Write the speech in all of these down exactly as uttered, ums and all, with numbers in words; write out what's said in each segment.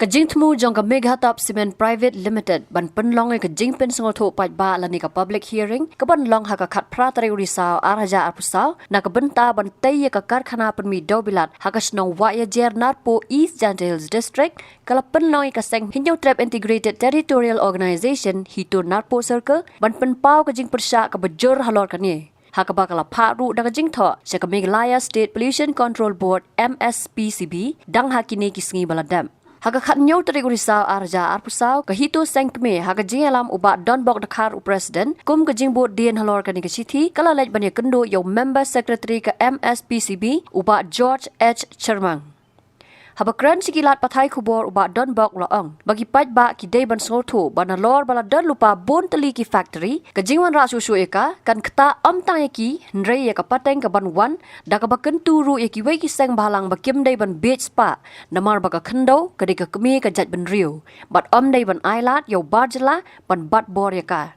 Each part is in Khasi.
Ka jingthmu jong ka Meghatop Cement Private Limited ban pynlong ïa ka jingpynsngewthuh paidbah lane ka public hearing ka ban long ha ka khatphra tarik u Risaw ar hajar arphew saw na ka bynta ban tei ïa ka karkhana pynmih dewbilat ha ka shnong Wahiajer Narpuh, East Jaintia Hills District, ka la pynlong ïa ka seng Hynñiewtrep Integrated Territorial Organization HITO Narpuh Circle ban pynpaw ka jingpyrshah kaba jur halor kane, ha kaba ka la phah ruh da ka jingthoh sha ka Meghalaya State Pollution Control Board, M S P C B, dang ha kine ki sngi ba la dep. Ha ka khathynñiew tarik u Risaw ar hajar arphew saw, ka HITO seng kmie, ha ka jingïalam u Bah Donbok Dkhar u President, kum ka jingbud dien halor kane ka shithi, ka la leit ban ïakynduh ïa u Member Secretary ka M S P C B, u Bah George H Chyrmang. Haba kren sha ki lad pathai khubor, u Bah Donbok u la ong ba ki paidbah ki dei ban sngewthuh ba nalor ba la don lypa bun tylli ki factory, ka jingwanrah shuh shuh ïa ka kan ktah ym tang ïa ki, hynrei ïa ka pateng ka ban wan da kaba kyntu ruh ïa kiwei ki seng bhalang ba kim dei ban bieit spah, namar ba ka khyndew ka dei ka kmie ka jaitbynriew, bad ym dei ban ailad ïa u bar jylla ban bat bor ïa ka.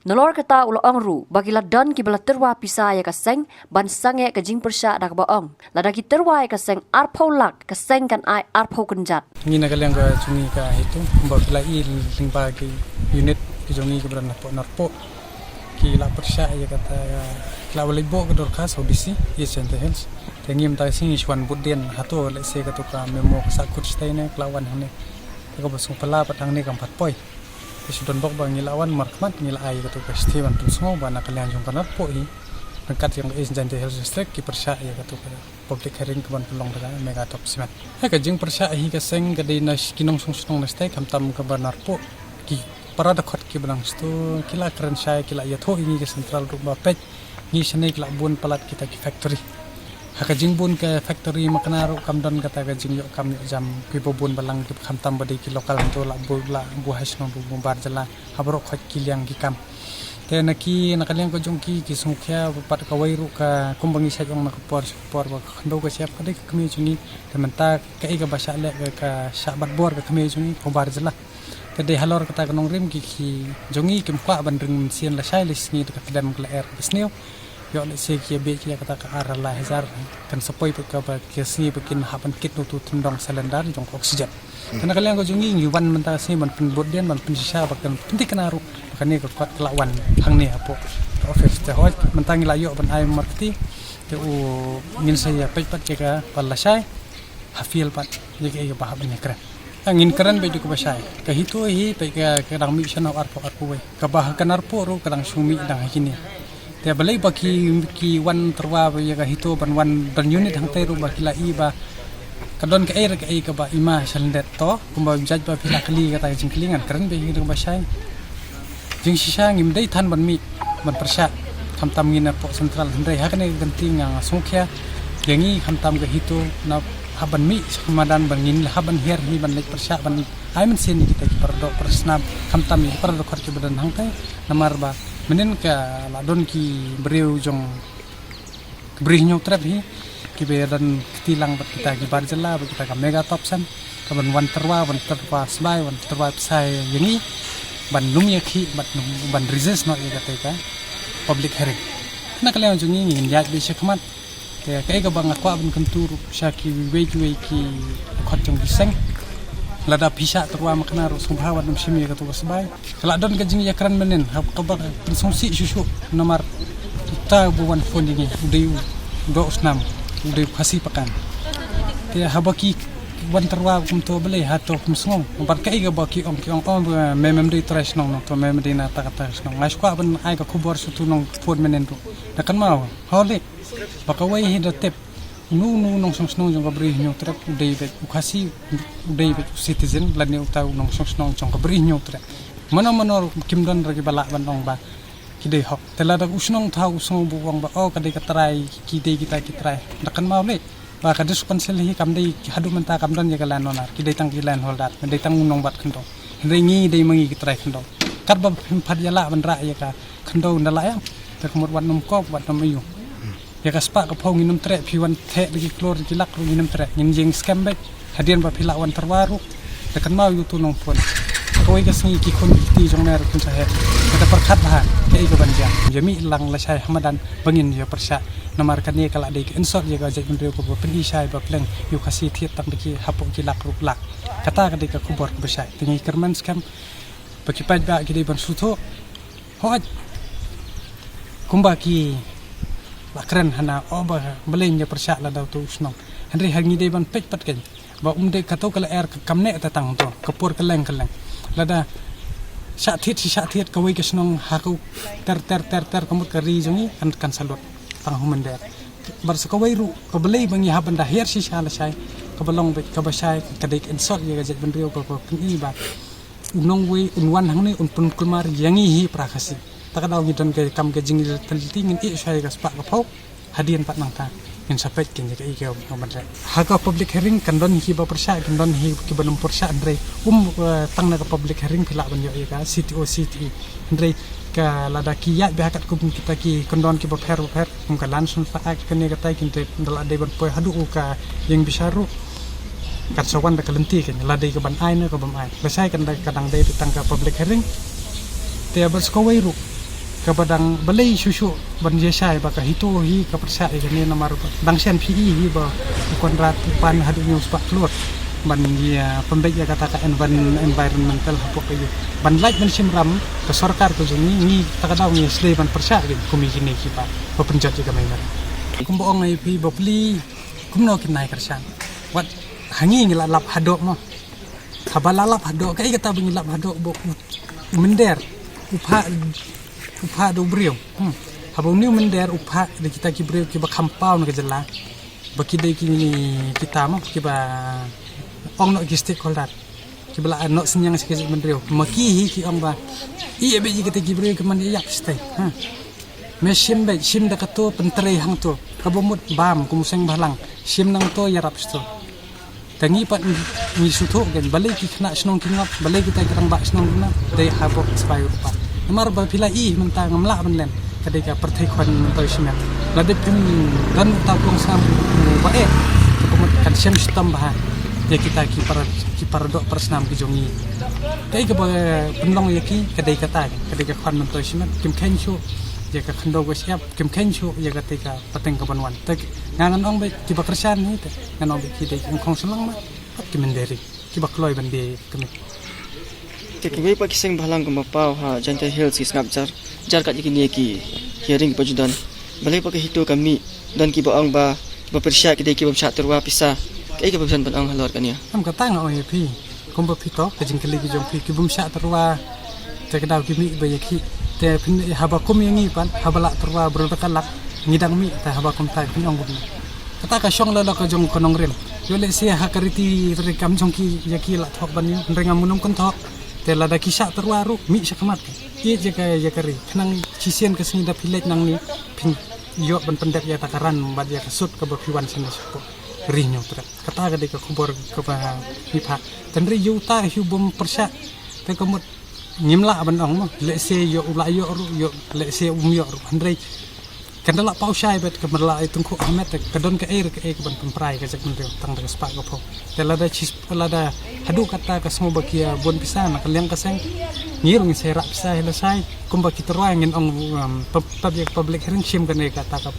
Nalor kata u la ong ruh ba ki la don kiba la tyrwa pisa ïa ka seng ban sangeh ka jingpyrshah da kaba ong, lada ki tyrwa ïa ka seng arphew lak, ka seng kan ai arphew kynjat. Ngi na ka liang ka jong ngi ka HITO, kumba phi la i lyngba ki unit ki jong ngi kiba don hapoh Narpuh, ki la pyrshah ïa kata, ki la leit buh ka dorkhas ha u DC East Jaintia Hills. Te ngi mynta ka sngi ngi shu wan bud dien hato, lehse kato ka memo ka sahkut shatai ne ka la wan hangne. Te kaba sngewphylla pat hangne kam pat poi. Te shu don bok ba ngi la wan markhmat, ngi la ai kato ka shithi ban pynsngew ba na ka liang jong ka Narpuh hi, ryngkat jong ka East Jaintia Hills District, ki pyrshah ïa kato ka public hearing ka ban pynlong da ka Meghatop Cement. Ha ka jingpyrshah hi ka seng ka dei na ki nongshong shnong na shatai, khamtam kaba Narpuh, ki para dkhot kiba nang shato, ki la kren shai, ki la ïathuh ïa ngi ka central ruh ba peit, ngi shane ki la bun palat kita ki factory. Ha ka jingbun ka factory makna ruh kam don kata ka jingïoh kam ïoh jam, kiba bun balang ki khamtam ba dei ki local hangto, la bu, la bu ha shnong, bu bar jylla, ha baroh khoit ki liang ki kam. Te na ki, na ka liang ka jong ki, ki sngewkhia ba pat kawei ruh ka, kumba ngi shait ong na ka por sha ka por, ba ka khyndew ka shyiap ka dei ka kmie jong ngi. Te mynta kaei kaba shah leh ka, ka shah bat bor ka kmie jong ngi, ka bar jylla. Te dei halor kata ka nongrim ki, ki jong ngi kim kwah ban ring mynsiem lashai lashisngi da ka tdem ka lyer kaba sniew. Ïoh lehse ki ïa bieit ki ïa kata ka ar lai hajar, kan sa poi pat kaba ki sngi ba kin hap ban kit na utu u tyndong cylinder jong ka oxygen. Te na ka liang ka jong ngi ngi wan mynta ka sngi ban pynbud dien, ban pynshisha ba kan pynthikna ruh ba kane ka kot ka la wan hangne hapoh ka office. Te hooid mynta ngi la ïoh ban ai markti, te u ngin sa ïa peit pat ïa kaba lashai ha field pat ïa kaei kaba hap ban ïa kren. Ngin kren beit da kaba shai. Ka HITO hi beit ka, ka dang mih shano arphew arphew wei. Kaba ha ka Narpuh ruh ka dang shu mih dang ha kine. Te balei ba ki, ki wan tyrwa ba ïa ka HITO ban wan ban unit hangtei ruh ba ki la i ba ka don kaei re kaei kaba i ma sha lyndet to, kumba jait ba phi la kylli kata ka jingkylli, ngan kren beit hi da kaba shai. Jingshisha ngim dei than ban mih ban pyrshah, khamtam ngi na poh central, hynrei ha kane ka kynti nga, nga sngewkhia ïa ngi khamtam ka HITO na hap ban mih sha ka madan ba ngin hap ban hiar hi ban leit pyrshah ban ai mynsiem ïa kita ki para doh para snam, khamtam ïa ki para dkhot kiba don hangtai, namar ba mynnin ka la don ki briew jong ka Bri Hynñiewtrep hi kiba ïa don kti lang bad kita ki bar jylla bad kita ka Meghatop Cement, ka ban wan tyrwa, wan tyrwa sbai, wan tyrwa pisa ïa ngi ban nym ïa khih bad nym ban resist noh ïa kata ka public hearing. Na ka liang jong ngi ngin ïaid beit sha khmat. Te kaei kaba nga kwah ban kyntu ruh sha kiwei kiwei ki dkhot jong ki seng, lada phi shah tyrwa makna ruh sngewbha wat nym shim ïa kato ka sbai. Ka la don ka jingïakren mynnin, haba kaba pynsngewsih shuh shuh namar uta uba wan phone ïa ngi u dei u doh u snam, u dei u Khasi Pakan. Te haba ki wan tyrwa kumto balei hato kim sngew? Namar kaei kaba ki ong, ki ong, oh, me mem dei trai shnong nangto, me mem dei na kata kata shnong. Nga shu kwah ban ai ka khubor sha utu u nongphone mynnin ruh. Da kynmaw, hooid, ba kawei hi da tip. Uno uno u nongshong shnong jong ka Bri Hynñiewtrep u dei beit u Khasi, u dei beit u citizen lane uta u nongshong shnong jong ka Bri Hynñiewtrep. Mano mano ruh kim don ruh kiba lah ban ong ba ki dei hok. Te lada u shnong thaw u sngew ba u ong ba, oh, ka dei ka trai, ki dei kita ki trai, da kynmaw leh ba ka District Council hi kam dei, haduh mynta kam don ïa ka land owner, ki dei tang ki land holder, dei tang u nongbat khyndew. Hynrei ngi dei ma ngi ki trai khyndew. Katba phim pat ïa lah ban rah ïa ka khyndew, nda lah ïa, te ka mut wat nym kop, wat nym aiu. Ïa ka spah ka phew ngin nym treh, phi wan theh da ki klur da ki lak ruh ngin nym treh. Ngin ïeng skhem beit hadien ba phi lah wan tyrwa ruh. Da kynmaw ïa utu u nongphone. Kawei ka sngi ki khun ki kti jong me ruh kin sa heh. Kata pyrkhat bha kaei ka ban jia. Ïa mih lang lashai ha madan ba ngin ïa pyrshah. Namar kane ka la dei ka insult ïa ka jaitbynriew kaba pyni shai ba pleng ïa u Khasi thied tang da ki hapoh ki lak ruh lak. Kata ka dei ka khubor kaba shai. Te ngi kyrmen skhem ba ki paidbah ki dei ban sngewthuh. Hooid. Kumba ki la kren hana, o ba balei ïa pyrshah lada uto u shnong. Hynrei ha ngi dei ban peit pat kein. Ba um dei kato ka lyer ka kam neh ta tang to, ka por ka leng ka leng. Lada shah thied shi shah thied kawei ka shnong ha ka ter ter ter ter ka mut ka ri jong ngi kan, kan sa lut tang ha u mynder. Bad sa kawei ruh ka balei ba ngi hap ban da hiar shisha lashai, kaba long beit kaba shai ka dei ka insult ïa ka jaitbynriew ka, ka pyni ba u nongwei un wan hangne un pynkulmar ïa ngi hi para Khasi. Ta ka daw ngi don ka kam ka jingïatylli, ngin ïeh shwa ïa ka spah ka phew. Hadien pat nangta ngin sa peit kein ïa kaei ka ban leh. Ha ka public hearing kan don hi kiba pyrshah, kan don hi kiba nym pyrshah, hynrei um, eh, tang na ka public hearing phi lah ban ïoh ïa ka C T O C T E. Hynrei ka lada ki ïaid beit ha katkum kita ki kyndon kiba pher ba pher, kum ka Land Transfer Act kane katai, kin dei, da la dei ban poi haduh u ka ïing bishar ruh. Kat sa wan da ka lynti kein, la dei ka ban ai ne ka bym ai. Lashai kan da ka dang dei tang ka public hearing. Te bad sa kawei ruh kaba dang balei shuh shuh ban ïa shai ba ka HITO hi ka pyrshah ïa kane, namar dang shen phi i hi ba u Conrad u pan haduh hynñiew spah klur ban ïa pynbeit ïa kata ka environ-, environmental hapoh ka ïing. Ban lait ban shim ram ka sorkar ka jong ngi, ngi ta ka daw ngi sdei ban pyrshah kein kum ïa kine kiba, ba pynjot ïa ka mei mei. Kumba ong ïa phi ba pli kumno kin nai kyrshan. Wat ha ngi ngi la lap haduh mo. Haba la lap haduh, kaei kata ba ngi lap haduh ba u, u mynder u phah, u phah da u briew. Hmm. Haba une u mynder u phah da kita ki briew kiba kham paw na ka jylla. Ba ki dei ki, kita mo, kiba ong noh ki stakeholder. Kiba la noh synñiang sha ka jaitbynriew. Ma ki hi ki ong ba ïa beit ïa kita ki briew ki man ïa ïap shatei. Ha. Me shim beit, shim da kato, pyntrei hangto. Kaba mut bam kum u seng bhalang. Shim nangto, ïarap shato. Te ngi pat ngi, ngi sngewthuh kein, balei ki khynnah shnong ki ngop, balei kita ki rangbah shnong ki ngop, dei hapoh Sbai Rupa. Namar ba phi la i mynta ngam lah ban len, ka dei ka pyrthei khwan myntoi shimet. Lada phim don uta u kongsnam uba eh, ka mut kan shem shitom bha ïa kita ki para, ki para doh para snam ki jong ngi. Kaei kaba pynlong ïa ki, ka dei kata, ka dei ka khwan myntoi shimet, kim kheiñ shuh ïa ka khyndew ka shyiap, kim kheiñ shuh ïa katei ka pateng kaban wan. Te nga ngan ong beit kiba kyrshan hi te, ngan ong beit ki dei ki khong shnong ma, bad ki mynder ri, kiba kloi ban die kmie. Te kiwei pat ki seng bhalang kumba paw ha Jaintia Hills ki sngap jar, jar kat ïa kine ki hearing kiba ju don. Balei pat ka HITO ka mih, don kiba ong ba, kiba pyrshah ki dei ki bym shah tyrwa pisa. Kaei kaba phi don ban ong halor kane? Em, kata nga ong ïa phi. Kumba phi to, ka jingkylli ka jong phi, ki bym shah tyrwa, te ka daw ki mih ba ïa ki. Te phin, haba kum ïa ngi pat, haba lah tyrwa briew da ka lak, ngi dang mih, te haba kumta phin ong kumno. Kata ka shong la la ka jong ka nongrim. Ïoh lehse ha ka riti treikam jong ki ïa ki la thok ban ïa, hynrei ngam, ngam nym kynthok. Te lada ki shah tyrwa ruh, mih shakhmat ka. Ïeit ïa ka, ïa ka ri. Khnang shisien ka sngi da phi leit nangne, phin ïoh ban pyndep ïa ta ka ran bad ïa ka sut kaba phi wan sien da shapoh Ri Hynñiewtrep. Kata ka dei ka khubor kaba ngi phah. Te hynrei ïa uta hi u bym pyrshah, te ka mut ngim lah ban ong mo. Lehse ïoh u la ïoh ruh, ïoh lehse um ïoh ruh. Hynrei kan da la paw shai beit, kan da la ai tyngkhuh ha met, te ka don kaei re kaei kaban pynpra ïa ka jaitbynriew tang da ka spah ka phew. Te lada shi, lada haduh katta ka sngew ba ki ïa bun pisa na ka liang ka seng, ngi ruh ngin sa ïarap pisa hi lashai. Kumba ki tyrwa ngin ong, um, pub-, public, public hearing, shim kane kata ka,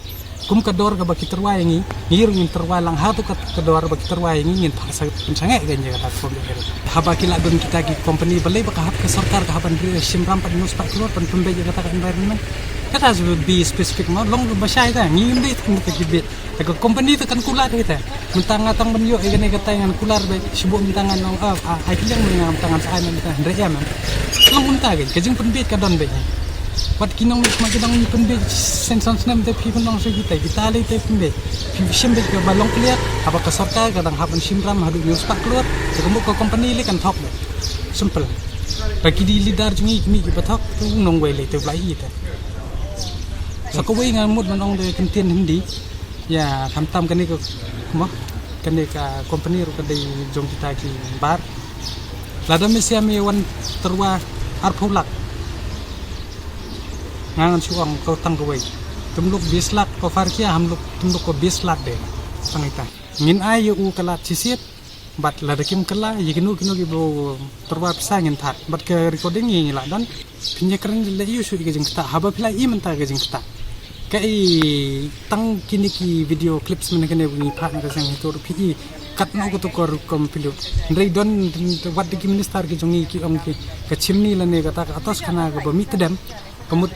kum ka dor kaba ki tyrwa ïa ngi, ngi ruh ngin tyrwa lang ha tu ka, ka dor ba ki tyrwa ïa ngi, ngin phah sa pynsangeh kein ïa kata ka public hearing. Haba ki la don kita ki company, balei ba ka hap ka sorkar ka hap ban ri shim ram pat hynñiew spah klur ban pynbeit ïa kata ka environment. Kata should be specific mo, long ba shai ta, ngi ym dei tang kita ki beit. Te ka company te kan kular hi te. Mynta nga tang ban ïoh ïa kane katai ngan kular beit, shibun mynta ngan ong, ah, ah, ai ki liang mynta, mynta ngan sa ai mynta, hynrei em, em. Long mynta kein, ka jingpynbeit ka don beit. Wat ki nongmihkhmat ki dang pynbeit shen san snem te phi pynlong sha kita, kita lei te pynbeit. Phi shim beit kaba long clear, haba ka sorkar ka dang hap ban shim ram haduh hynñiew spah klur, te ka mut ka company lei kan thok beit. Simple. Ba ki dei leader jong ngi ki mih kiba thok, te u nongwei lei te u la ïohi te. Sa kawei nga mut ban ong da ka ktien Hindi. Ïa, khamtam kane ka, mo, kane ka company ruh ka dei jong kita ki bar. Lada me sha me wan tyrwa arphew lak, nga ngan shu ong ka tang kawei. Tum luk bis lak ko far kia, ham luk, tum luk ko bis lak de. Tang ita. Ngin ai ïa u ka lad shisien. Bad lada kim kylla ïa kino kino kiba tyrwa pisa ngin thad. Bad ka recording ngi la don. Phin ïa kren la ïoh shuh ïa ka jingktah. Haba phi la i mynta ka jingktah. Ka i tang kine ki video clips mynne kane ba ngi phah na ka seng hito ruh phi i katno kato ka rukom phi lut. Hynrei don wat da ki minister ki jong ngi ki ong ki ka chimney lane kata ka atos khana kaba mih tdem. Ka mut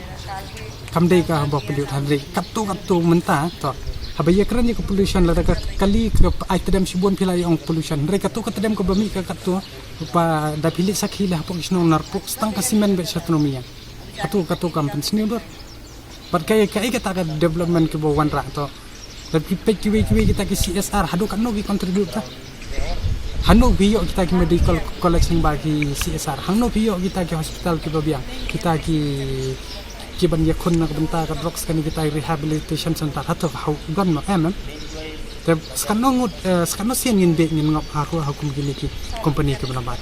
kam dei ka haba pollute hynrei katto katto mynta to. Haba ïa kren ïa ka pollution lada ka kali ka ai tdem shibun phi la ïa ong pollution hynrei katto ka tdem kaba mih ka katto. Ba da phi leit sakhi leh hapoh ki shnong Narpuh stang ka cement bad sha Tnumia. Katto katto kam pynsniew dur. Bad ka ka kata ka development kiba wanrah to. Lada phi peit kiwei kiwei kita ki C S R haduh katno ki contribute ta. Hangno phi ïoh kita ki medical college lyngba ki C S R. Hangno phi ïoh kita ki hospital kiba biang. Kita ki kiban ïakhun na ka bynta ka drugs kane kita rehabilitation center hato ka hau don ma em em. Te skan no ngut eh, skan no sien ngin beh ngin ngop ha ruh ha kum kine ki company kiba na bad.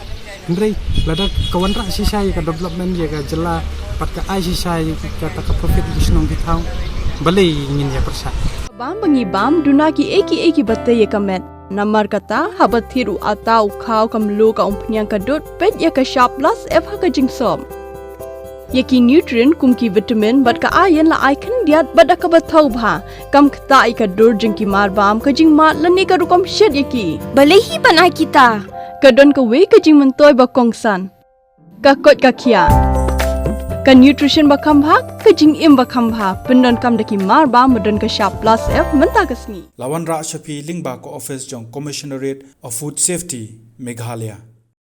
Hynrei lada ka wanrah shisha ïa ka development ïa ka jylla bad ka ai shisha ïa ka ta ka profit ki shnong ki thaw. Balei ngin ïa pyrshah. Bam ba ngi bam duna ki ei ki ei kiba tei ïa ka met. Namar kata haba thied u ata u khaw ka mluh ka umphniang ka dud peit ïa ka shap plus F ha ka jingsop. Ïa ki nutrient kum ki vitamin bad ka iron la ai khyndiat bad da kaba thaw bha. Kam ktah ïa ka dur jong ki mar bam ka jingmad lane ka rukom shet ïa ki. Balei hi ban ai kita? Ka don kawei ka jingmyntoi ba kongsan. Ka koit ka khiah. Ka nutrition ba kham bha, ka jingim ba kham bha. Pyndonkam da ki mar bam ba don ka shap plus F mynta ka sngi. La wanrah sha phi lyngba ka office jong Commissionerate of Food Safety, Meghalaya.